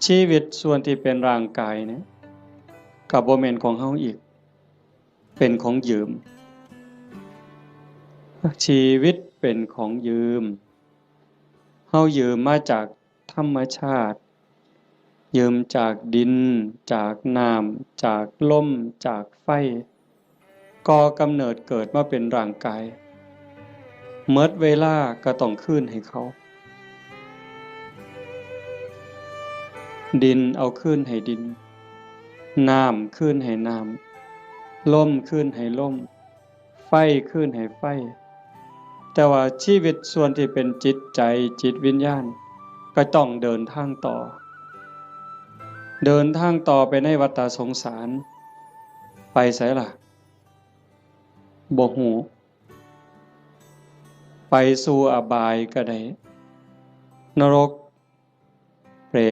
ຊີວິດສ່ວນທີ່ເປັນຮ່າງກາຍນີ້ ກໍບໍ່ແມ່ນຂອງເຮົາອີກ, ເປັນຂອງຢືມ. ຊີວິດເປັນຂອງຢືມ. ເຮົາຢືມມາຈາກທຳມະຊາດ, ຢືມຈາກດິນ, ຈາກນ້ຳ, ຈາກລົມ, ຈາກໄຟ. ກໍ່ກຳເນີດເກີດມາເປັນຮ່າງກາຍ, ໝົດເວລາກໍຕ້ອງຄືນໃຫ້ເຂົາ. ດິນເອົາຄືນໃຫ້ດິນ, ນ້ຳຄືນໃຫ້ນ້ຳ, ລົມຄືນໃຫ້ລົມ, ໄຟຄືນໃຫ້ໄຟ. ແຕ່ວ່າຊີວິດສ່ວນທີ່ເປັນຈິດໃຈ, ຈິດວິນຍານ ກໍຕ້ອງເດີນທາງຕໍ່, ເດີນທາງຕໍ່ໄປໃນວັດຕະສົງສານ. ໄປໃສລະ? ບໍ່ຮູ້. ໄປສູ່ອະບາຍກໍໄດ້, ນະລົກ